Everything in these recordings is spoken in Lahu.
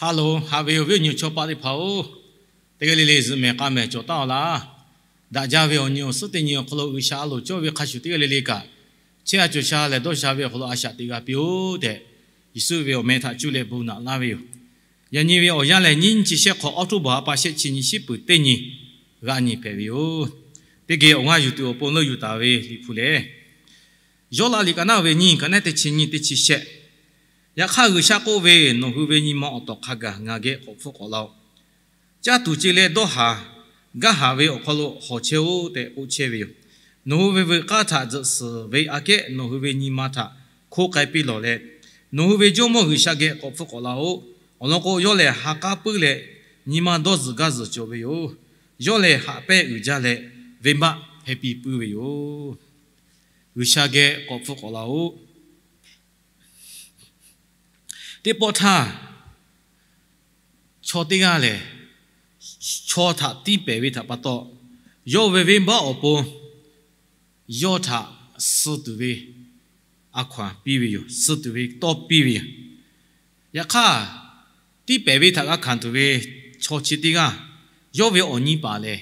Hello, haꞈ ve awˬ viˉ awˬ nyi chaw paˆ teˇ hpaˍ-oˬ, teˇ g'aˇ le le zuhꞈ mehˍ k'a mehˍ cawˬ taˍ-aw laˇ. Daꞈ jaˇ ve awˬ nyi awˬ suhˉ teˇ nyi awˬ hk'aw lo G'uiˬsha a loˍ cawˇ ve hk'a shuˍ teˇ g'aˇ le le kaꞈ, chehˇ a cawˬ sha lehˬ dawˇ sha ve awˬ hk'aw lo a shaꞈ teꞈ g'a piˇ-oˆ tehꞈ, Yeˍsuˆ ve awˬ meh htaꞈ cuˇ leh bon naꞈ laˇ ve yoˬ. Yaꞈ nyi ve awˬ yanˇ lehˬ, nyiˇ nyiˇ chi shehˆ hk'awꞈ October ha pa shehˆ chi nyi shiˉ peuˬ teˇ nyi g'a nyi hpehꞈ ve yoˬ. Teˇ geh awˬ g'aˇ yuˬ tuˬ awˬ pon leuˆ yuˬ taˍ ve Liꞈ hpu lehˬ, Yawˇlaˆ liꞈ ka naˉ ve nyiˇ, ka naˉ teˇ chi nyiˇ teˇ chi shehˆ. Yaꞈ hk'aˇ, G'uiˬsha k'oˆ ve, Nawˬ hui ve nyi ma awˬ tawˍ hk'a gaˬ ngaˬ geh k'awꞈ hpfuhˆ k'awꞈ la-oˆ. Caˇ tuˬ ce leh dawˇ haˍ gaˇ haˍ ve awˬ hk'aw lo hawˬ chehˇ-oˆ tehꞈ k'oˆ chehˇ ve yoˬ. Nawˬ hui ve veuꞈ k'aˇ htaꞈ tzuhꞈ suhˍ ve aꞈ kehˉ nawˬ hui ve nyi ma htaꞈ hkoˇ k'ai piˇ lawˬ leh, nawˬ hui ve Jawˇmawˇ G'uiˬsha geh k'awꞈ hpfuhˆ k'awꞈ la-oˆ. Awˬ lawn k'o, yawˇ lehˬ ha k'aˉ puiˉ leh nyi ma dawˇ zuhˬ gaˇ zuhˬ cawˬ ve yoˬ. Yawˇ lehˬ haꞈ pehnˇ uiˍ jaˇ leh, venˇbaˆ hpehˇ piˇ puiˉ ve yoˬ. G'uiˬsha geh k'awꞈ hpfuhˆ k'awꞈ la-oˆ. Teˇ pawˆ htaˇ, chaw teˇ g'aˇ lehˬ, chaw htaꞈ tiˇ pehˍ ve htaꞈ pa taw, yawˇ ve venˇbaˆ awˬ pon yawˇ htaꞈ suh tuˬ ve a hkaw-anˬ piˇ ve yoˬ. Suh tuˬ ve tawˇ piˇ ve yoˬ. Yaꞈ hk'aˇ, tiˇ pehˍ ve htaꞈ g'a hkanˍ tuˬ ve chaw chi teˇ g'aˇ, yawˇ ve awˬ nyi paˍ lehˬ,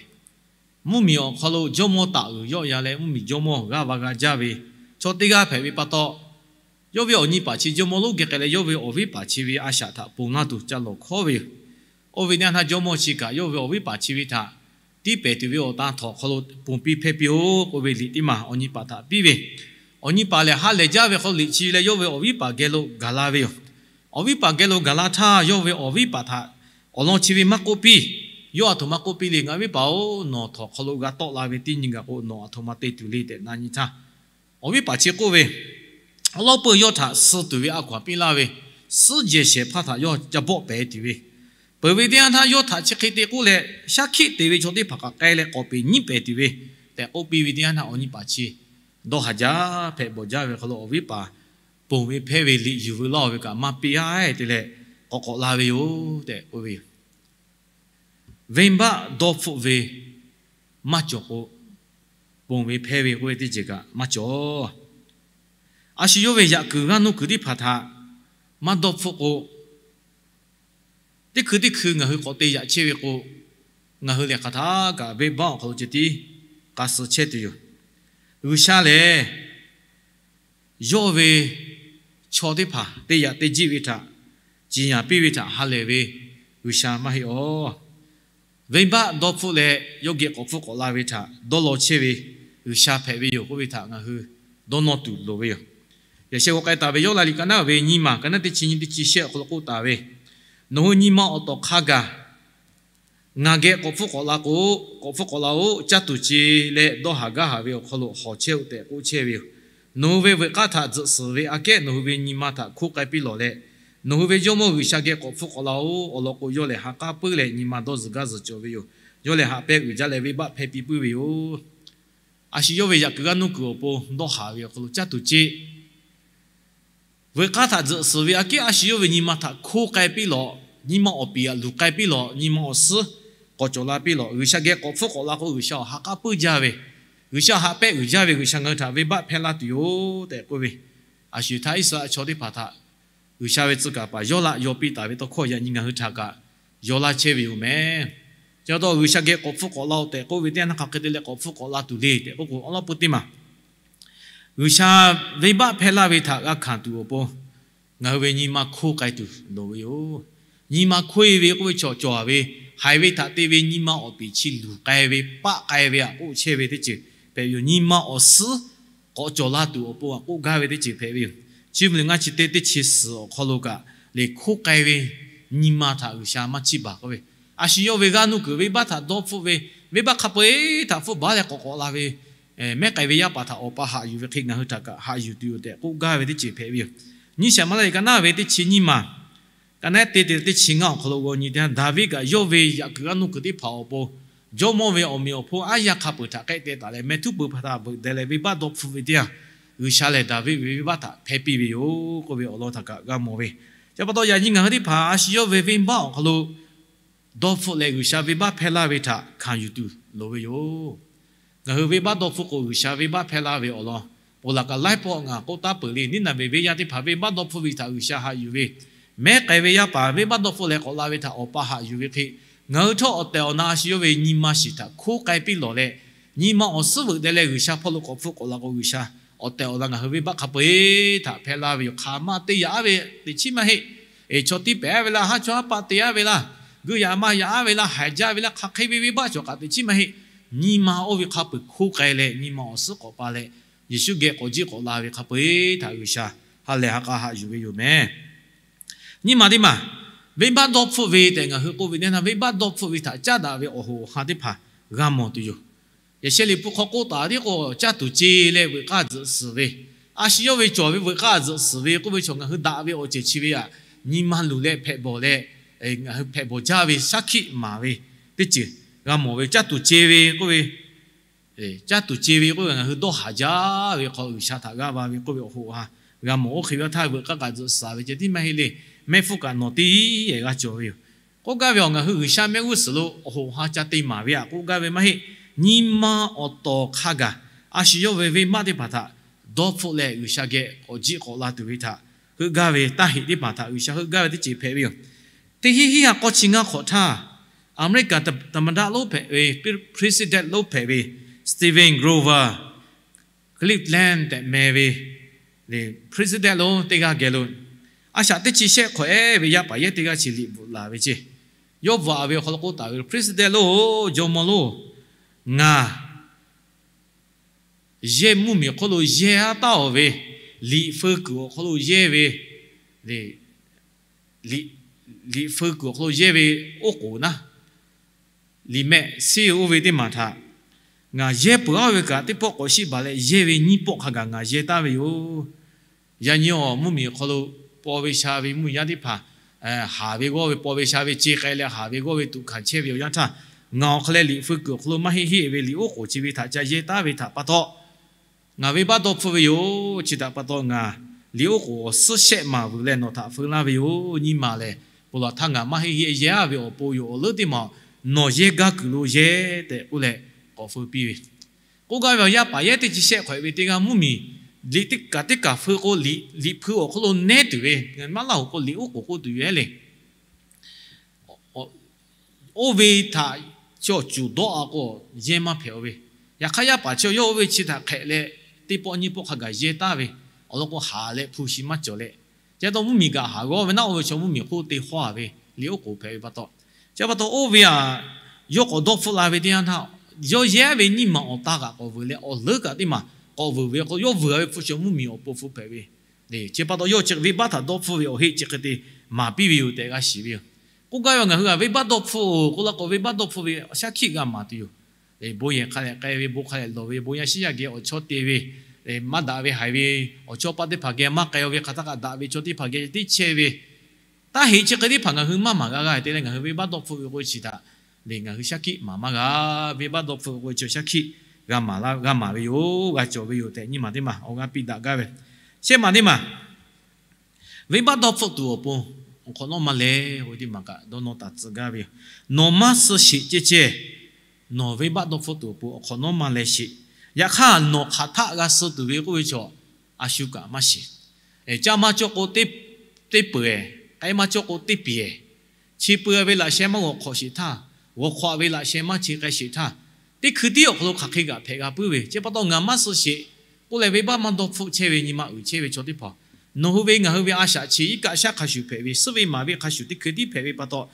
mvuhˇmiˬ awˬ hk'aw lo jawˇmawˇ taˍ uiˍ yawˆ yan leh, mvuhˇmiˬ jawˇmawˇ g'aˇ va g'a jaˇ ve chaw teˇ g'aˇ hpehꞈ ve pa taw, yawˇ ve awˬ nyi paˍ chi jawˇmawˇ lonˉ geh k'ai leh, yawˇ ve awˬ viˉ paˍ chi ve a shaꞈ htaꞈ ponˬ laˇ tuˬ ca lawˬ hkawˉ ve yoˬ. Oˇ ve teˇ yanˇ htaˇ, jawˇmawˇ chi kaꞈ yawˇ ve awˬ viˉ paˍ chi ve htaꞈ tiˇ pehˍ tuˬ ve awˬ tan htawnˍ hk'aw lo ponˬ piˇ hpehˇ piˇ-oˆ k'oˆ ve liꞈ teˇ maˬ awˬ nyi paˍ htaꞈ piˇ ve, awˬ nyi paˍ lehˬ ha lehˬ jaˇ ve hk'aw lo liꞈ chi leh yawˇ ve awˬ viˉ paˍ geh lo gaˬ la ve yoˬ. Awˬ viˉ paˍ geh lo gaˬ la htaˇ, yawˇ ve awˬ viˉ paˍ htaꞈ awˬ lawn chi ve maˇ k'oˆ piˇ. Yawˇ a htoꞈ ma k'oˆ piˇ le, Ngaˬ viˉ paˍ-oˬ, nawˬ htawnˍ hk'aw lo g'a tawˆ la ve teˇ nyi gaˬ k'o, nawˬ a htoꞈ ma te tuˬ le tehꞈ na nyi htaˇ, awˬ viˉ paˍ chi k'oˆ ve, Awˉ lawˉ peuˬ yawˇ htaꞈ suh tuˬ ve a hkaw-anˬ piˇ laˇ ve, suhˉ jehˬ shehˍ hpaˇ htaꞈ yawˇ ca bawˆ pehˍ tuˬ ve, peuˬ ve teˇ yanˇ htaˇ yawˇ htaꞈ chi hk'e te k'oˆ leh, shaˉ hkiˆ te ve chaw teˇ hpaˍ kaꞈ k'ai leh k'awꞈ peꞈ nyiˉ pehˍ tuˬ ve tehꞈ k'oˆ piˇ ve teˇ yanˇ htaˇ, awˬ nyi paˍ chi dawˇ haˍ jaˇ hpehꞈ bawˬ jaˇ ve hk'aw lo, awˬ viˉ paˍ ponˬ ve hpehˇ ve liꞈ yuˬ veu laˇ-oˬ ve kaꞈ maˇ piˇ-a te leh, k'awꞈ k'awꞈ la ve yoˬ tehꞈ k'oˆ ve yoˬ. Venˇbaˆ dawˇ hpfuhˆ ve maˇ cawˬ k'o, ponˬ ve hpehˇ ve k'oˆ ve teˇ ceuˬ kaꞈ maˇ cawˬ. A shu yawˇ ve yaꞈ kuiˬ g'aˇ nuˇ kuiˬ teˇ hpaˍ htaꞈ maˇ dawˇ hpfuhˆ k'o, teˇ hkui teˇ hkui ngaˬ hui k'awꞈ te yaꞈ chehˇ ve k'o, ngaˬ hui lehˬ hk'aˬ htaˇ kaꞈ venˇbaˆ awˬ hk'aw lo ceh tiˉ k'a suh chehˇ tuˬ yoˬ. G'uiˬsha lehˬ, yawˇ ve chaw teˇ hpaˍ te yaꞈ te jiˆ ve htaꞈ ciˍ yanˍ piˇ ve htaꞈ ha lehˬ ve G'uiˬsha maˇ heˆ awˬ. Venˇbaˆ dawˇ hpfuhˆ leh yawˇ geh k'awꞈ hpfuhˆ k'awꞈ la ve htaꞈ dawˇ law chehˇ ve G'uiˬsha hpehꞈ ve yoˬ k'oˆ ve htaꞈ ngaˬ hui dawˇ nawˇ tuˬ loˍ ve yoˬ. Yaꞈ sheh g'aw k'ai taˍ ve Yawˇlaˆ liꞈ ka naˉ ve nyiˇ maˬ, ka naˉ teˇ chi nyiˇ teˇ chi shehˆ awˬ hk'aw lo k'oˆ taˍ ve, Nawˬ hui nyi ma awˬ tawˍ hk'a gaˬ ngaˬ geh k'awꞈ hpfuhˆ k'awꞈ la k'o, k'awꞈ hpfuhˆ k'awꞈ la-oˆ. Caˇ tuˬ ce leh dawˇ haˍ gaˇ haˍ ve awˬ hk'aw lo hawˬ chehˇ-oˆ tehꞈ k'oˆ chehˇ ve yoˬ. Nawˬ hui ve veuꞈ k'aˇ htaꞈ tzuhꞈ suhˍ ve aꞈ kehˉ nawˬ hui ve nyi ma htaꞈ hkoˇ k'ai piˇ lawˬ leh, nawˬ hui ve Jawˇmawˇ G'uiˬsha geh k'awꞈ hpfuhˆ k'awꞈ la-oˆ. Awˬ lawn k'o, yawˇ lehˬ ha k'aˉ puiˉ leh nyi ma dawˇ zuhˬ gaˇ zuhˬ cawˬ ve yoˬ. Yawˇ lehˬ haꞈ pehnˇ uiˍ jaˇ leh venˇbaˆ hpehˇ piˇ puiˉ ve yoˬ. A shu yawˇ ve yaꞈ kuiˬ g'aˇ nuˇ kuiˬ awˬ pon dawˇ haˍ ve awˬ hk'aw lo caˇ tuˬ ce veuꞈ k'aˉ htaꞈ tzuhꞈ suhˍ ve aꞈ kehˉ a shu yawˇ ve nyi ma htaꞈ hkoˇ k'ai piˇ lawˬ. Nyi ma awˬ piˍ aꞈ luˬ k'ai piˇ lawˬ. Nyi ma awˬ suhˉ k'awꞈ cawˬ la piˇ lawˬ. G'uiˬsha geh k'awꞈ hpfuhˆ k'awꞈ la k'o, G'uiˬsha awˬ ha k'aˉ puiˉ jaˇ ve, G'uiˬsha haꞈ pehnˇ uiˍ jaˇ ve, G'uiˬsha ngaˬ hui htaꞈ venˇbaˆ hpehˇ laˇ tuˬ yoˬ tehꞈ k'oˆ ve, a shu htaˇ Iˉsaˍreˍlaˆ chaw teˇ hpaˍ htaꞈ G'uiˬsha ve tcuh kaˍ paˍ Yawˇlaˆ yaw piˇ taˍ ve tawˇ hkawˇ yaꞈ nyi ngaˬ hui htaꞈ kaꞈ yaw laˇ chehˇ ve yoˬ meh. Chi pa taw G'uiˬsha geh k'awꞈ hpfuhˆ k'awꞈ la-oˆ tehꞈ k'oˆ ve teˇ yanˇ htaˇ hk'aˬ hk'e te leh k'awꞈ hpfuhˆ k'awꞈ la tuˬ le tehꞈ k'oˆ k'o, awˉ lawˉ peuˬ teˇ maˬ G'uiˬsha venˇbaˆ hpehˇ laˇ ve htaꞈ g'a hkanˍ tuˬ awˬ pon ngaˬ hui ve nyi ma hkoˇ k'ai tuˬ loˍ ve yoˬ. Nyi ma hkoˇ-e ve k'oˆ ve chaw cawˬ ve, haiˬ ve htaꞈ te ve nyi ma awˬ piˍ chi luˬ k'ai ve, paˆ k'ai ve aꞈ k'oˆ chehˇ ve teˇ ceuˬ hpehꞈ ve yoˬ. Nyi ma awˬ suhˉ k'awꞈ cawˬ la tuˬ awˬ pon aꞈ k'oˆ gaˇ ve teˇ ceuˬ hpehꞈ ve yoˬ. Chi mvuh liꞈ ngaˇ chi teˇ teˇ chi suhˍ awˬ hk'aw lo kaꞈ, lehˬ hkoˇ k'ai ve nyi ma htaꞈ G'uiˬsha maˇ chiˇ baˬ k'oˆ ve, a shu yawˇ ve g'aˇ nuˇ kuiˬ venˇbaˆ htaꞈ dawˇ hpfuhˆ ve, venˇbaˆ hk'a peu-eˬ htaꞈ hpfuhˆ baˬ leh k'awꞈ k'awꞈ la ve, mehˉ k'ai ve yaˇ paˍ htaꞈ awˬ pa haꞈ yuˬ ve hk'e ngaˬ hui htaꞈ kaꞈ haꞈ yuˬ tuˬ yoˬ tehꞈ k'oˆ gaˇ ve teˇ ceuˬ hpehꞈ ve yoˬ. Nyiˇ Saˍmaˍlaˆ liꞈ ka naˉ ve teˇ chi nyiˇ maˬ, ka naˉ teˇ te teˇ chi ngaˇ awˬ hk'aw lo g'aw nyi teˇ yanˇ, Daˍviˆ kaꞈ yawˇ ve yaꞈ kuiˬ g'aˇ nuˇ kuiˬ teˇ hpaˍ awˬ pon jawˇmawˇ ve awˬ meꞈ awˬ hponˇ aˉ yaˇ hk'a peu-eˬ htaꞈ k'ehˆ teh taˍ leh, mehˬ htuˉ peuˬ hpaˍ htaꞈ veuꞈ deh leh venˇbaˆ dawˇ hpfuhˆ ve teˇ yanˇ, G'uiˬsha lehˬ Daˍviˆ ve venˇbaˆ htaꞈ hpehˇ piˇ ve yoˬ k'oˆ ve awˬ lawn htaꞈ kaꞈ g'a mawˬ ve. Chi pa taw yaꞈ nyi ngaˬ hui teˇ hpaˍ a shu yawˇ ve venˇbaˆ awˬ hk'aw lo dawˇ hpfuhˆ leh G'uiˬsha venˇbaˆ hpehˇ laˇ ve htaꞈ hkanˍ yuˬ tuˬ loˍ ve yoˬ. Ngaˬ hui venˇbaˆ dawˇ hpfuhˆ k'o G'uiˬsha venˇbaˆ hpehˇ laˇ ve awˬ lawn, ponˬ laˬ kaꞈ laiˉ pawˆ ngaˬ k'oˆ taˉ peuˬ le. Niˉnaˍveˍ venˇ yaˇ teˇ hpaˍ venˇbaˆ dawˇ hpfuhˆ ve htaꞈ G'uiˬsha haꞈ yuˬ ve, mehˉ k'ai ve yaˇ paˍ venˇbaˆ dawˇ hpfuhˆ leh k'awꞈ la ve htaꞈ awˬ pa haꞈ yuˬ ve hk'e, ngaˬ hui htawˇ awˬ tehˬ awˬ na a shu yawˇ ve nyi ma shiˍ htaꞈ hkoˉ k'ai piˇ lawˬ leh, nyi ma awˬ suhˉ veuꞈ deh leh G'uiˬsha hpawˇ lo k'awꞈ hpfuhˆ k'awꞈ la k'o, G'uiˬsha awˬ tehˬ awˬ na ngaˬ hui venˇbaˆ hk'a peu-eˬ htaꞈ hpehˇ laˇ ve yoˬ. Hk'aˬ ma te yaꞈ aˉ ve teꞈ chiˉ maˇ heˆ. Eˬ, chaw tiˉ pehˍ aˉ ve laˇ, haˉ chaw haˉ paˆ te aˉ ve laˇ, geu yaꞈ ma yaꞈ aˉ ve laˇ, haiˬ jaˇ ve laˇ, hk'aˬ hk'e ve venˇbaˆ cawˬ kaꞈ teꞈ chiˉ maˇ heˆ. Nyi ma oˇ ve hk'a peu-eˬ hkoˉ k'ai leh, nyi ma awˬ suhˉ k'awꞈ pa leh, Yeˍsuˆ geh k'awꞈ jiˆ k'awꞈ la ve hk'a peu-eˬ htaꞈ G'uiˬsha ha lehˬ ha k'a haꞈ yuˬ ve yoˬ mehˍ. Nyi ma teˇ maˬ, venˇbaˆ dawˇ hpfuhˆ ve tehꞈ ngaˬ hui k'oˆ ve teˇ yanˇ, venˇbaˆ dawˇ hpfuhˆ ve htaꞈ caˉ daꞈ ve awˬ hoꞈ awˬ ha teˇ hpaˍ g'a mawˬ tuˬ yoˬ. Yaꞈ sheh liꞈ hpu hk'aw k'oˆ taˍ tiˉ k'o, caˇ tuˬ ce leh veuꞈ k'aˇ tzuhꞈ suhˍ ve, a shu yawˇ ve cawˬ ve veuꞈ k'aˇ tzuhꞈ suhˍ ve k'oˆ ve chaw ngaˬ hui daꞈ ve awˬ ceuˬ chi ve aꞈ, nyi ma luˬ leh hpehꞈ bawˬ leh, ngaˬ hui hpehꞈ bawˬ jaˇ ve shaˉ hkiˆ maˍ ve teˇ ceuˬ g'a mawˬ ve. Caˇ tuˬ ce ve k'oˆ ve, caˇ tuˬ ce ve k'oˆ ve ngaˬ hui dawˇ haˍ jaˇ ve hk'aw G'uiˬsha htaꞈ g'aˇ va ve k'oˆ ve awˬ hoꞈ ha g'a mawˬ. Oˇ hk'e ve awˬ htaˇ veuꞈ k'aˇ kaꞈ tzuhꞈ suhˍ ve ceh tiˉ maˇ heˆ le. Mehˆ hpfuhˇ kaꞈ nawˬ teˇ g'aˇ cawˬ ve yoˬ. K'oˆ gaˇ ve awˬ ngaˬ hui G'uiˬsha mehˆ g'uˇ suhˍ lo awˬ hoꞈ awˬ ha ca te maˍ ve aꞈ k'oˆ gaˇ ve maˇ heˆ. Nyi ma awˬ tawˍ hk'a gaˬ a shu yawˇ ve venˇbaˆ teˇ hpaˍ htaꞈ dawˇ hpfuhˆ leh G'uiˬsha geh k'awꞈ jiˆ k'awꞈ la tuˬ ve htaꞈ heuˆ gaˇ ve, taˇ heꞈ teˇ hpaˍ htaꞈ G'uiˬsha heuˆ gaˇ ve teˇ ceuˬ hpehꞈ ve yoˬ. Teˇ hinˉ hinˉ ha k'awˇ chi ngaˇ hk'awꞈ htaˇ, America သမ္မတ lonˉ hpehꞈ ve, president lonˉ hpehꞈ ve Stephen Grover Cleveland tehꞈ meh ve president lonˉ teˇ g'aˇ geh lo a shaꞈ teˇ chi shehˆ hk'awꞈ ehˉ ve yaˇ paˍ yehˇ teˇ g'aˇ chi liꞈ bvuhꞈ laˬ ve ceˇ. Yawˇ bvuhꞈ ve awˬ hk'aw lo k'oˆ taˍ ve, president lonˉ-oˬ, jawˇmawˇ lonˉ, ngaˬ yehˇ mvuhˇmiˬ awˬ hk'aw lo yehˇ aˉ taˉ-oˬ ve, liꞈ feu kuiˬ awˬ hk'aw lo yehˇ ve, liꞈ feu kuiˬ awˬ hk'aw lo yehˇ ve oˉ k'oˍ naˉ, liꞈ mehˆ seˉ oˇ ve teˇ maˬ htaꞈ ngaˬ yehˇ peuˬ aˉ ve kaꞈ, teˇ pawˆ k'awꞈ shiˆ baˬ leh yehˇ ve nyiˇ pawˆ hk'a gaˬ ngaˬ yehˇ taˉ ve yoˬ. Yaꞈ nyi awˬ mvuhˇmiˬ awˬ hk'aw lo paw ve sha ve mvuhˇmiˬ yaˇ teˇ hpaˍ haˍ ve g'awˇ ve, paw ve sha ve ce k'ai leh haˍ ve g'awˇ ve tuꞈ hkanˍ chehˇ ve awˬ yanˇ htaˇ, ngaˬ awˬ hk'aw leh liꞈ feu kuiˬ awˬ hk'aw lo maˇ heˆ heˆ ve liꞈ oˉ k'oˍ chi ve htaꞈ ca yehˇ taˉ ve htaꞈ pa taw, ngaˬ venˇbaˆ dawˇ hpfuhˆ ve yoˬ. Chi htaꞈ pa taw ngaˬ liꞈ oˉ k'oˍ awˬ suhˉ shehˆ maˍ vuiˬ leh nawˬ htaꞈ feu laˇ ve yoˬ. Nyi ma lehˬ, ponˬ laˬ htaˇ ngaˬ maˇ heˆ heˆ yehˇ aˉ ve awˬ pon yoˬ. Awˬ leuˉ teˇ maˬ nawˬ yehˇ gaˇ kuiˬ lo yehˇ tehꞈ k'oˆ leh k'awꞈ feu piˇ ve. K'oˆ gaˇ ve awˬ yaˇ paˍ yehˇ teˇ chi shehˆ hk'awꞈ e ve teˇ g'aˇ mvuhˇmiˬ liꞈ teˇ kaˬ teˇ kaˬ feu k'o, liꞈ feu awˬ hk'aw lo nehˉ tuˬ ve, maˇ laˇ hoꞈ k'o liꞈ oˉ k'oˍ k'oˆ tuˬ yoˬ ehˉ le. Oˇ ve htaꞈ chi awˬ cuˬ dawˆ a k'o, yehˇ maˇ hpehꞈ-o ve. Yaꞈ hk'aˇ yaˇ paˍ chi yawˇ oˇ ve chi htaꞈ hk'ehꞈ leh, teˇ pawˆ nyiˇ pawˆ hk'a gaˬ yehˇ taˉ ve, awˬ lawn k'o haˍ leh hpu shi maˇ cawˬ leh, chi pa taw mvuhˇmiˬ kaꞈ haˍ g'awˇ ve naˉ, oˇ ve chaw mvuhˇmiˬ hk'oˆ te hawˇ a ve liꞈ oˉ k'oˍ hpehꞈ ve pa taw, chi pa taw oˇ ve aꞈ, yawˇ k'awꞈ dawˇ hpfuhˆ la ve teˇ yanˇ htaˇ, yawˇ yehˇ ve nyiˇ maˬ awˬ ta kaꞈ k'awꞈ vuiˬ leh awˬ leuˉ kaꞈ teˇ maˬ k'awꞈ vuiˬ ve k'o, yawˇ vuiˬ a ve hpu chi mvuhˇmiˬ awˬ pon hpehꞈ ve. Chi pa taw yawˇ chi venˇbaˆ htaꞈ dawˇ hpfuhˆ ve awˬ heˆ chi hk'e te maˍ piˇ ve yoˬ tehꞈ g'a shiˍ ve yoˬ. K'oˆ gaˇ ve ngaˬ hui aꞈ venˇbaˆ dawˇ hpfuhˆ-oˬ k'oˆ la k'o, venˇbaˆ dawˇ hpfuhˆ ve shaˉ hkiˆ g'a maˍ tuˬ yoˬ. Bon yehˬ hk'a leh k'ai ve, bon hk'a leh lawˬ ve, bon yaˇ shiˉ yaˇ geh awˬ chawˇ te ve, maˇ daꞈ ve haiˬ ve, awˬ chawˇ paˆ teˇ hpaˍ geh maˇ k'ai-o ve hk'aˬ htaˇ kaꞈ daꞈ ve chaw teˇ hpaˍ geh teˇ chehˇ ve, taˇ heꞈ chi hk'e teˇ hpaˍ ngaˬ hui maˇ maˍ g'a g'a te leh ngaˬ hui venˇbaˆ dawˇ hpfuhˆ ve k'o chi htaꞈ le ngaˬ hui shaˉ hkiˆ maˍ maˇ g'a. Venˇbaˆ dawˇ hpfuhˆ ve k'o chi shaˉ hkiˆ g'a maˍ ve yoˬ, g'a cawˬ ve yoˬ tehꞈ nyi ma teˇ maˬ awˬ g'aˇ piˇ daꞈ gaˇ ve. Shehˆ ma teˇ maˬ, venˇbaˆ dawˇ hpfuhˆ tuˬ awˬ pon awˬ hk'awꞈ nawˉ maˇ leh k'oˆ ve teˇ maˬ kaꞈ dawˇ nawˇ taˍ tcuh gaˇ ve yoˬ. Nawˬ maˇ suh sheˍ ceh ceh, nawˬ venˇbaˆ dawˇ hpfuhˆ tuˬ awˬ pon awˬ hk'awꞈ nawˉ maˇ leh sheˍ. Yaꞈ hk'aˇ nawˬ hk'aˬ htaˆ g'a suh tuˬ ve k'oˆ ve chaw, a shu kaꞈ maˇ shiˍ. Ca ma cawˬ k'o teˇ peuˬ-eˬ, k'ai ma cawˬ k'o teˇ piˍ-eˬ. Chi peuˬ ve laꞈ sheh maˇ g'awˬ hk'awꞈ sheˍ htaˇ, g'awˬ hk'awꞈ ve laꞈ sheh maˇ chi k'ai sheˍ htaˇ, teˇ hkui tiˉ awˬ hk'aw lo hk'aˬ hk'e g'aꞈ hpehꞈ g'a puiˉ ve. Chi pa taw ngaˬ maˇ suh sheˍ k'oˆ leh venˇbaˆ maˇ dawˇ hpfuhˆ chehˇ ve nyi ma uiˍ chehˇ ve chaw teˇ hpaˍ, nawˬ hui ve ngaˬ hui ve a shaꞈ chi iˉ kaˆ shaˉ hk'a shuˍ hpehꞈ ve, suhˉ ve maˍ ve hk'a shuˍ teˇ hkui tiˉ hpehꞈ ve pa taw,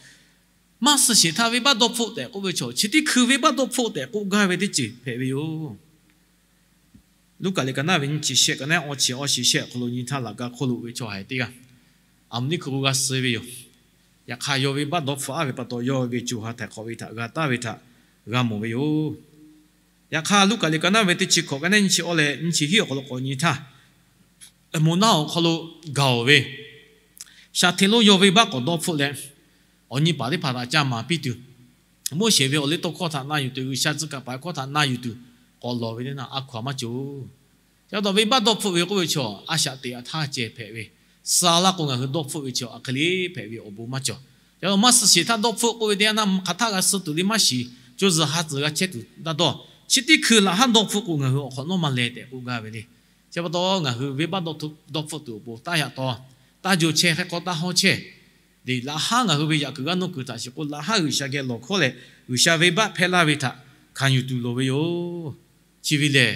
maˇ suh sheˍ htaˇ venˇbaˆ dawˇ hpfuhˆ tehꞈ k'oˆ ve chaw, chi teˇ hkui venˇbaˆ dawˇ hpfuhˆ tehꞈ k'oˆ gaˇ ve teˇ ceuˬ hpehꞈ ve yoˬ. Luˉkaꞈ liꞈ ka naˉ ve nyiˇ chi shehˆ ka naˉ awˇ chi awˇ shi shehˆ awˬ hk'aw lo nyi htaˇ laꞈ ka hk'oˆ lo ve chaw haiˬ teˇ g'aˇ, aˬ mvuhˇ teˇ hkui k'o g'a suh ve yoˬ. Yaꞈ hk'aˇ yawˇ venˇbaˆ dawˇ hpfuhˆ aˉ ve pa taw yawˇ ve co ha htaiˍ hk'awꞈ ve htaꞈ g'a taˍ ve htaꞈ g'a mawˬ ve yoˬ. Yaꞈ hk'aˇ Luˉkaꞈ liꞈ ka naˉ ve teˇ chi hkawꞈ ka naˉ nyiˇ chi awˇ leh nyiˇ chi hiˉ awˬ hk'aw lo k'awꞈ nyi htaˇ, moˍ naˆ awˬ hk'aw lo gaˬ-oˬ ve shaˍ hteˇ lonˉ yawˇ venˇbaˆ k'awꞈ dawˇ hpfuhˆ leh, awˬ nyi paˍ teˇ hpaˍ htaꞈ ca maˍ piˇ tuˬ, Moˉseˍ ve awˬ liˇ tawˇ hkawˇ htaꞈ na yuˬ tuˬ, G'uiˬsha tcuh kaˍ paˍ ve hkawˇ htaꞈ na yuˬ tuˬ k'awꞈ lawˬ ve teˇ naˇ a hkaw-anˬ maˇ cawˬ. Ca taw venˇbaˆ dawˇ hpfuhˆ ve k'oˆ ve chaw, a shaꞈ teꞈ a htaˇ ceh hpehꞈ ve, suh laˇ k'o ngaˬ hui dawˇ hpfuhˆ ve chaw a hk'e le hpehꞈ ve awˬ bon maˇ cawˬ. Ca taw maˇ suh sheˍ htaˇ dawˇ hpfuhˆ k'oˆ ve teˇ naˇ hk'aˬ htaˆ g'a suh tuˬ le maˇ shiˍ, co zuhˬ ha tcuhˬ g'a chehˇ tuˬ taˇ dawˇ. Chi teˇ hkui laꞈ haˉ dawˇ hpfuhˆ k'o ngaˬ hui awˬ hk'awꞈ nawˉ maˇ leh tehꞈ k'oˆ gaˇ ve le. Chi pa taw ngaˬ hui venˇbaˆ dawˇ hpfuhˆ tuˬ awˬ pon taˇ yaꞈ taw, taˇ jo chehˇ, hk'e k'aw taˇ hawˇ chehˇ. Laꞈ haˉ ngaˬ hui ve yaꞈ kuiˬ g'aˇ nuˇ kuiˬ htaꞈ shiˍ k'o, laꞈ haˉ G'uiˬsha geh lawˬ hkawˉ leh G'uiˬsha venˇbaˆ hpehˇ laˇ ve htaꞈ hkanˍ yuˬ tuˬ loˍ ve yoˬ. Chi ve lehˬ,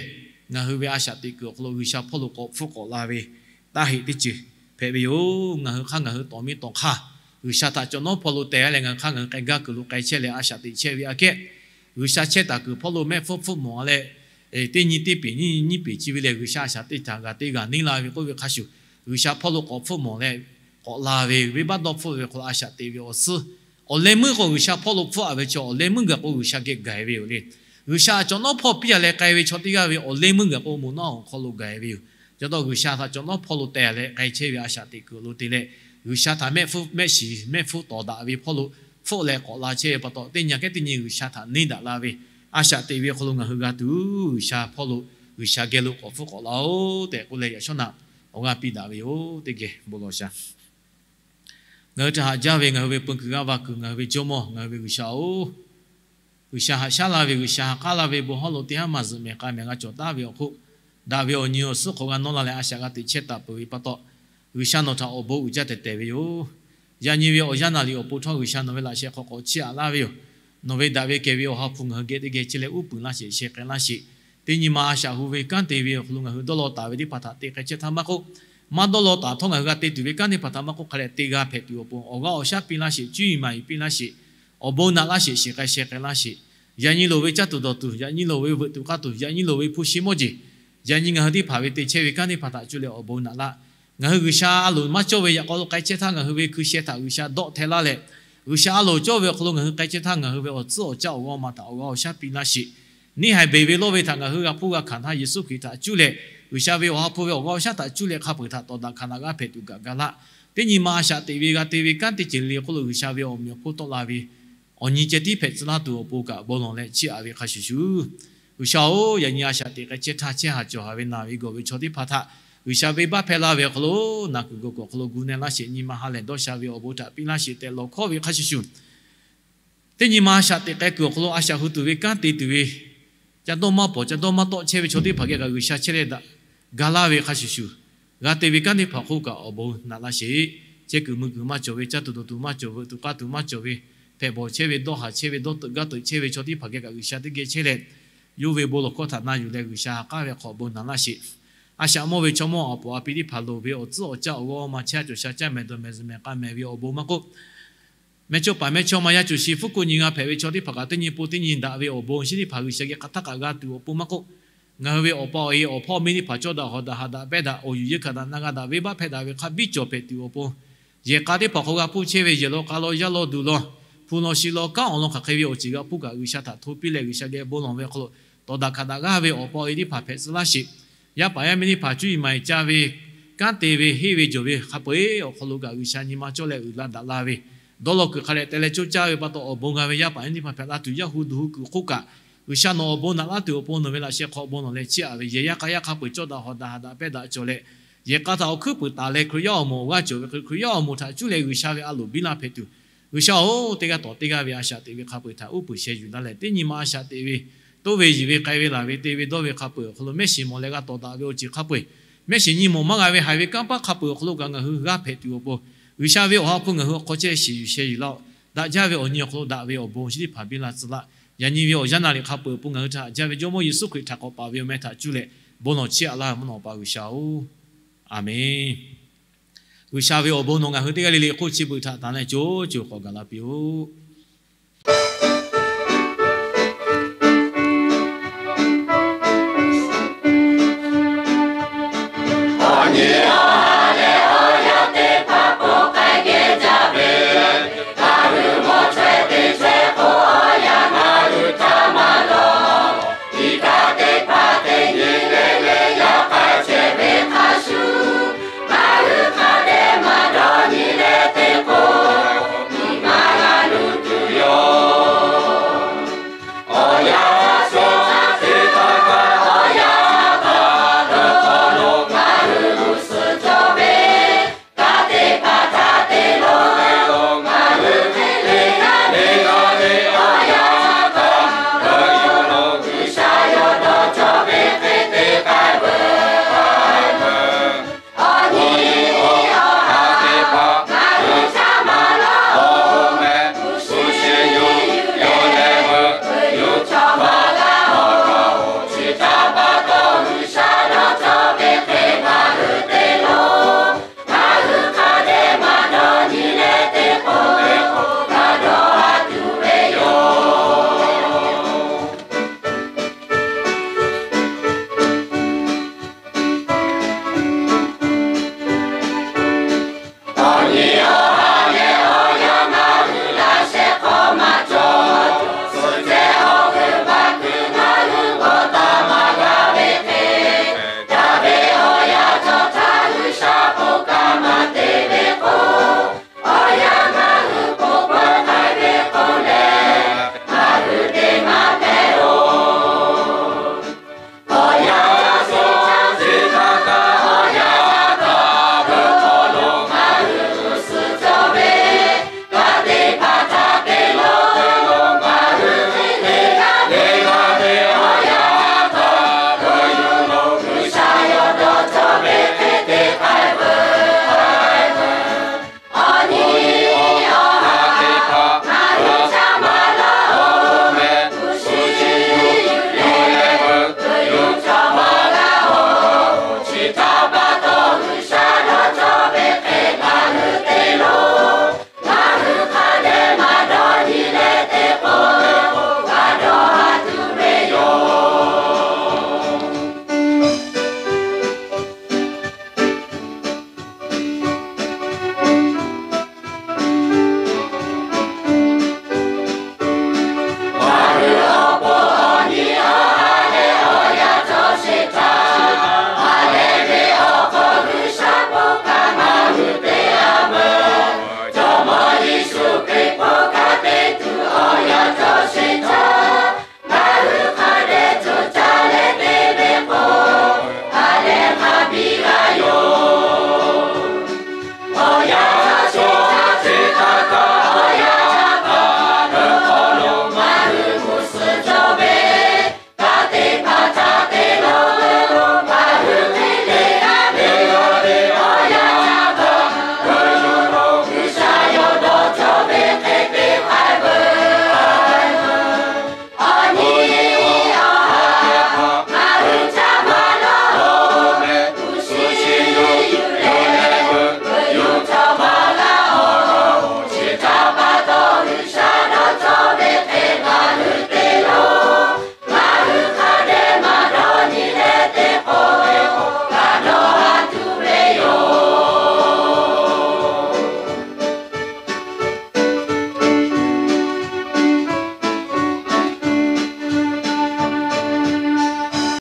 ngaˬ hui ve a shaꞈ teꞈ kuiˬ awˬ hk'aw lo G'uiˬsha hpawˇ lo k'awꞈ hpfuhˆ k'awꞈ la ve taˇ heꞈ teˇ ceuˬ hpehꞈ ve yoˬ. Ngaˬ hui hk'aˇ ngaˬ hui tawˍ miˇ tawˍ hk'aˇ G'uiˬsha htaꞈ cawˬ nawˉ hpawˇ lo teh leh ngaˬ hui hk'aˇ ngaˬ hui k'ai gaˇ kuiˬ lo k'ai chehˇ leh a shaꞈ teꞈ chehˇ ve aꞈ kehˉ, G'uiˬsha chehˇ taˍ kuiˬ hpawˇ lo mehˆ hpfuhˇ hpfuhˆ mawˬ leh, teˇ nyi teˇ peˍ nyi nyi peˍ chi ve lehˬ, G'uiˬsha a shaꞈ teꞈ htaꞈ g'a teˇ g'a neˇ la ve k'oˆ ve hk'a shuˍ, G'uiˬsha hpawˇ lo k'awꞈ hpfuhˆ mawˬ leh k'awꞈ la ve venˇbaˆ dawˇ hpfuhˆ ve hk'aw lo a shaꞈ teꞈ ve awˬ suhˉ, awˬ leh meuˇ k'o G'uiˬsha hpawˇ lo hpfuhˆ a ve chaw awˬ leh meuˇ gaˬ k'o G'uiˬsha geh gaˬ ve yoˬ le. G'uiˬsha a cawˬ nawˉ hpawˇ piˇ a leh k'ai ve chaw teˇ g'aˇ ve awˬ leh meuˇ gaˬ k'o moˍ naˆ awˬ hk'aw lo gaˬ ve yoˬ. Ca taw G'uiˬsha htaꞈ cawˬ nawˉ hpawˇ lo teh leh k'ai chehˇ ve a shaꞈ teꞈ kuiˬ lo te leh, G'uiˬsha htaꞈ mehˆ hpfuhˆ mehˆ shiˍ mehˆ hpfuhˆ tawˍ daꞈ ve hpawˇ lo hpfuhˆ leh k'awꞈ la chehˇ ve pa taw, teˇ nyi aꞈ kehˉ teˇ nyi G'uiˬsha htaꞈ neˇ daꞈ la ve a shaꞈ teꞈ ve awˬ hk'aw lo ngaˬ hui g'a tuˬ, G'uiˬsha hpawˇ lo G'uiˬsha geh lo k'awꞈ hpfuhˆ k'awꞈ la-oˬ tehꞈ k'oˆ leh yaꞈ shawˉ naꞈ awˬ g'aˇ piˇ daꞈ ve yoˬ. Teˇ geh bon lawˬ shaˍ. Ngaˬ hui htaꞈ haꞈ jaˇ ve ngaˬ hui ve peu kuiˬ g'aˇ va kuiˬ ngaˬ hui ve Jawˇmawˇ ngaˬ hui ve G'uiˬsha-oˬ, G'uiˬsha haꞈ shaˉ la ve G'uiˬsha haꞈ k'aˉ la ve bon hawˉ lo teˇ haˉ maˇ zuhꞈ mehˍ k'a mehˍ g'a cawˬ taˍ ve awˬ hk'oˆ, daꞈ ve awˬ nyi awˬ suhˉ hk'aw g'a nawˇ la leh a shaꞈ g'a teꞈ chehˇ taˍ peuˬ ve pa taw, G'uiˬsha nawˬ htaꞈ awˬ bon uiˍ jaˇ tehˬ tehˬ ve yoˬ. Yaꞈ nyi ve awˬ yanˇ naˍ riˍ awˬ pon htawˇ G'uiˬsha nawˬ ve laꞈ sheh hk'aw k'awꞈ chiˇ aꞈ laˇ ve yoˬ. Nawˬ ve daꞈ ve kehˬ ve awˬ ha hpu ngaˬ hui geh teˇ geh chehˇ leh uˉ peunˍ laˇ sheˍ, sheh k'ai laˇ sheˍ. Teˇ nyi ma a shaꞈ hu ve kanˉ te ve awˬ hk'aw lo ngaˬ hui dawˇ law taˍ ve teˇ hpaˍ htaꞈ te k'ai chehˇ htaˇ maˇ k'oˆ, maˇ dawˇ law taˍ htawˇ ngaˬ hui g'a te tuˬ ve kanˉ teˇ hpaˍ htaꞈ maˇ k'oˆ hk'a leh te g'a hpehꞈ tuˬ awˬ pon awˬ g'aˇ awˬ shaˉ piˇ laˇ sheˍ, cuˇ yiˍ maˍ yiˍ piˇ laˇ sheˍ, awˬ bon naꞈ laˇ sheˍ, shiˍ k'ai sheh k'ai laˇ sheˍ. Yaꞈ nyi loˍ ve caˇ tuˬ dawˬ tuˬ, yaꞈ nyi loˍ ve veuꞈ tuˬ k'aˇ tuˬ, yaꞈ nyi loˍ ve hpu shi mawˇ jeˬ, yaꞈ nyi ngaˬ hui teˇ hpaˍ ve te chehˇ ve kanˉ teˇ hpaˍ htaꞈ cuˇ leh awˬ bon naꞈ laˇ. Ngaˬ hui G'uiˬsha a loˍ maˇ cawˇ ve yaꞈ k'aw lo k'ai chehˇ htaˇ ngaˬ hui ve hkui sheh htaꞈ G'uiˬsha dawˆ hteh laˇ leh, G'uiˬsha a loˍ cawˇ ve awˬ hk'aw lo ngaˬ hui k'ai chehˇ htaˇ ngaˬ hui ve awˬ tcuhˉ awˬ caˇ awˬ g'aˇ awˬ ma htaꞈ awˬ g'aˇ awˬ shaˉ piˇ laˇ sheˍ. Neˇ haiˬ beˬ ve lawˇ ve htaꞈ ngaˬ hui g'a hpuˇ g'a hkanˍ htaˇ Yeˍsuˆ Hkriꞈ htaꞈ cuˇ leh, G'uiˬsha ve awˬ ha hpu ve awˬ g'aˇ awˬ shaˉ htaꞈ cuˇ leh hk'a peu-eˬ htaꞈ tawˍ daꞈ hkanˍ daꞈ g'aˇ hpehꞈ tuˬ kaꞈ ga laˇ. Teˇ nyi ma a shaꞈ teꞈ ve g'a te ve kanˉ teˇ ceuˬ le le hk'oˆ lo G'uiˬsha ve awˬ meꞈ awˬ hponˇ tawˆ la ve awˬ nyi ceh tiˉ hpehꞈ tcuh laˇ tuˬ awˬ pon kaꞈ bon lawˬ leh chiˇ aꞈ ve hk'a shuˍ shuˍ, G'uiˬsha-oˬ, yaꞈ nyi a shaꞈ teꞈ k'ai chehˇ htaˇ chehˇ haˍ cawˬ haˍ ve naˬ ve gawˬ ve chaw teˇ hpaˍ htaꞈ G'uiˬsha venˇbaˆ hpehˇ laˇ ve awˬ hk'aw lo, naˬ kuiˬ gawˬ kuiˬ awˬ hk'aw lo gu na laˇ sheˍ, nyi ma ha lehˬ dawˇ sha ve awˬ bon htaꞈ piˇ laˇ sheˍ tehꞈ lawˬ hkawˇ ve hk'a shuˍ shuˍ, teˇ nyi ma a shaꞈ teꞈ k'ai kuiˬ awˬ hk'aw lo a shaꞈ hu tuˬ ve kanˉ te tuˬ ve ca dawˇ maˇ pawˍ ca dawˇ maˇ tawˆ chehˇ ve chaw teˇ hpaˍ geh kaꞈ G'uiˬsha chehˇ leh daꞈ ga laˇ ve hk'a shuˍ shuˍ, g'a te ve kanˉ teˇ hpaˍ hk'oˆ kaꞈ awˬ bon naꞈ laˇ sheˍ. Chehˇ kuiˬ mui kuiˬ maˇ cawˬ ve, caˇ tuˬ dawˬ tuˬ maˇ cawˬ, veuꞈ tuˬ k'aˇ tuˬ maˇ cawˬ ve, hpehꞈ bawˬ chehˇ ve, dawˇ haˍ chehˇ ve, dawˇ teuꞈ gaˇ teuꞈ chehˇ ve chaw teˇ hpaˍ geh kaꞈ G'uiˬsha teˇ geh chehˇ leh, yawˇ ve bon lawˬ hkawˇ htaꞈ na yuˬ leh G'uiˬsha ha k'aˉ ve hk'aw bon naꞈ laˇ sheˍ. A shaꞈ mawˇ ve chaw mawˇ awˬ pon a pi teˇ hpaˍ loˍ ve awˬ tcuhˉ awˬ caˇ awˬ g'aˇ awˬ ma chehˇ a cawˬ sha caˇ mehˍ dawˬ mehˍ zuhꞈ mehˍ k'a mehˍ ve awˬ bon maˇ k'oˆ, mehˇchawˇ paˍ mehˇchawˇma yaˇ cawˬ shi hpfuhˇ kuˆ nyi g'a hpehꞈ ve chaw teˇ hpaˍ kaꞈ teˇ nyi pon teˇ nyi daꞈ ve awˬ bon chi teˇ hpaˍ G'uiˬsha geh hk'aˬ htaˇ kaꞈ g'a tuˬ awˬ pon maˇ k'oˆ, ngaˬ hui ve awˬ pa awˬ e awˬ hpawˇ miˇ teˇ hpaˍ cawˇ daꞈ hawˍ daꞈ haꞈ daꞈ pehˇ daꞈ awˬ yuˬ yeˇ hkanˍ daꞈ na g'a daꞈ venˇbaˆ hpehˇ daꞈ ve hk'a biˇ cawˬ hpehꞈ tuˬ awˬ pon, yehˬ k'a teˇ hpaˍ hk'aw g'a hpuˇ chehˇ ve yehˬ law k'a law yaˇ law duˬ law, hpu law shi law kanˉ awˬ lawn hk'aˬ hk'e ve awˬ ceuˬ g'a hpuˇ kaꞈ G'uiˬsha htaꞈ hto piˇ leh G'uiˬsha geh bon lawˬ ve hk'aw lo tawˍ daꞈ hkanˍ daꞈ g'aˇ ve awˬ pa awˬ e teˇ hpaˍ hpehꞈ tcuh laˇ sheˍ. Yaˇ paˍ yaˇ miˇ teˇ hpaˍ cuˇ yiˍ maˍ yiˍ ca ve, kanˉ te ve, henˇ ve jawˬ ve hk'a peu-eˬ awˬ hk'aw lo kaꞈ G'uiˬsha nyi ma cawˇ leh uiˍ la daꞈ la ve, dawˇ law kuiˬ hk'a leh te leh coˇ caˇ ve pa taw awˬ bon g'a ve yaˇ paˍ yaˇ miˇ teˇ hpaˍ hpehꞈ la tuˬ, yaˇ hu duˬ hu kuiˬ hk'oˆ kaꞈ, G'uiˬsha nawˬ awˬ bon naꞈ laˇ tuˬ awˬ pon nawˬ ve laꞈ sheh hk'aw bon lawˬ leh chiˇ aꞈ ve yehˬ yaˇ k'a yaˇ hk'a peu-eˬ cawˇ daꞈ hawˍ daꞈ haꞈ daꞈ pehˇ daꞈ cawˬ leh, yehˬ k'a htaꞈ awˬ hkuiˉ puiˍ taˍ leh Hkriꞈ yaˇ awˬ moˍ awˬ g'aˇ cawˬ ve hk'e Hkriꞈ yaˇ awˬ moˍ htaꞈ cuˇ leh G'uiˬsha ve a loˍ biˇ la hpehꞈ tuˬ, G'uiˬsha-oˬ, teˇ g'aˇ tawˍ teˇ g'aˇ ve a shaꞈ teꞈ ve hk'a peu-eˬ htaꞈ uˉ peunˍ sheh yuˬ laˇ leh, teˇ nyi ma a shaꞈ teꞈ ve, toˇ ve yiˬ ve k'ai ve laˬ ve te ve dawˇ ve hk'a peu-eˬ awˬ hk'aw lo mehˆ shiˍ mawˬ leh g'a tawˍ daꞈ ve awˬ ceuˬ hk'a peu-eˬ, mehˆ shiˍ nyi mawˬ maˇ g'a ve haiˬ ve kanˇ paˆ hk'a peu-eˬ awˬ hk'aw lo kaꞈ ngaˬ hui g'aˇ hpehꞈ tuˬ awˬ pon, G'uiˬsha ve awˬ ha hpu ngaˬ hui awˬ hk'aw chehˇ shiˍ yuˬ sheh yuˬ laˇ-oˆ. Daꞈ jaˇ ve awˬ nyi awˬ hk'aw lo daꞈ ve awˬ bon chi teˇ hpaˍ biˇ la tcuh laˇ. Yaꞈ nyi ve awˬ yanˇ naˍ riˍ hk'a peu-eˬ awˬ pon ngaˬ hui htaꞈ haꞈ jaˇ ve Jawˇmawˇ Yeˍsuˆ Hkriꞈ htaꞈ k'awꞈ paˍ ve awˬ meh htaꞈ cuˇ leh bon lawˬ chiˇ aꞈ laˇ mvuhˇ naw pa G'uiˬsha-oˬ, Aˍmenˍ. G'uiˬsha ve awˬ bon nawˬ ngaˬ hui teˇ g'aˇ le le hk'oˆ chi beuꞈ htaꞈ tanˬ leh co co k'awꞈ gaˬ la piˇ-oˆ.